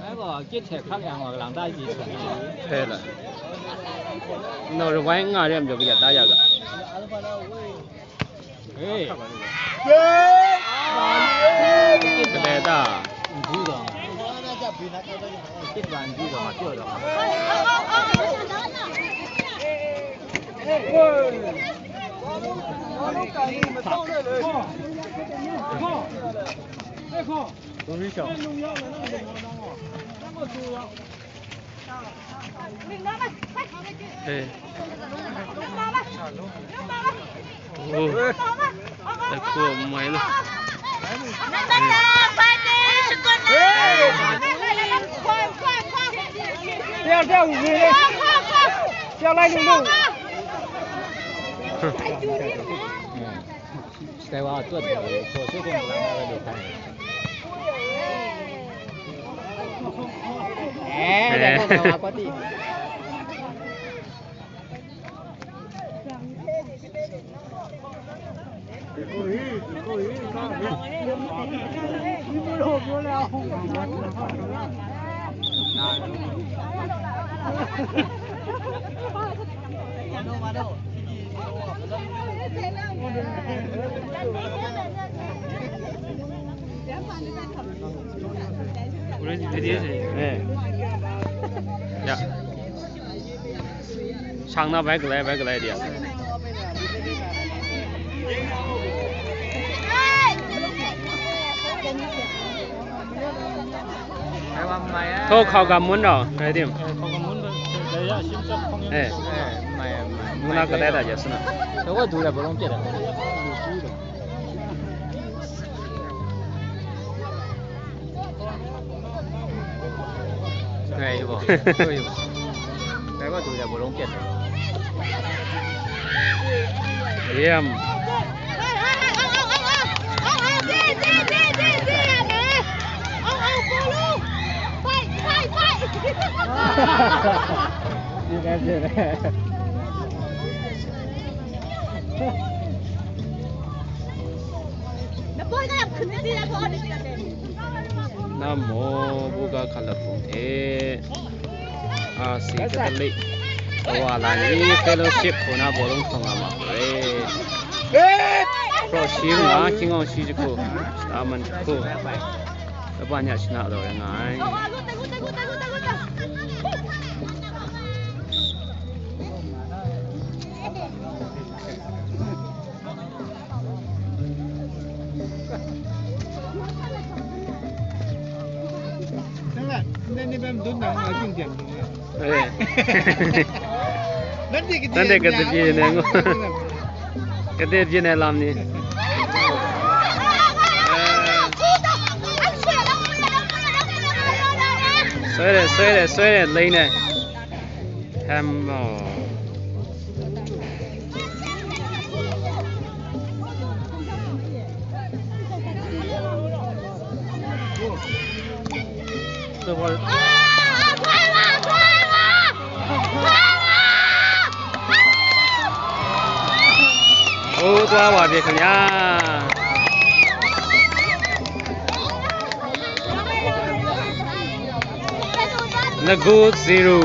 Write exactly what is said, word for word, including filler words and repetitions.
Ai gaw, kyit hte hkrak yang gaw, kalang ta chye sha ni? Hpe la. Nau rawai n nga re ai majaw, kayat da ya ga. Hey. Kadai ta? N du taw. Kyit wa n du taw, ma pyaw taw. Eh. Oh. Ai hku mai lo. Stai wa tuat de, so so kong lang na de kan. Eh, eh. Eh. Ya. Shang na bai galai, bai galai dia. Tho hkau gam mun rau, rai tim. Eh. Mung na galai da ja suna. Ngai bo. Ngai bo, du da bolong pyat. Yam. Namo, buga hkalap hpung hte, a, si Catholic kawa la ni fellowship hku na bawlung hkawng nga ma hku re. Hpraw shi nga, hkying awng shi jahku, shata man jahku, laba ni a shana law rai nga ai. Eh. Nanhte kade byin ai ngu. Kade byin ai lam ni. Eh. Soi re, soi re, soi re, lei nai. Hem, oh. Oh, သွားပါပြီခင်ဗျာ။ နှစ် goal zero.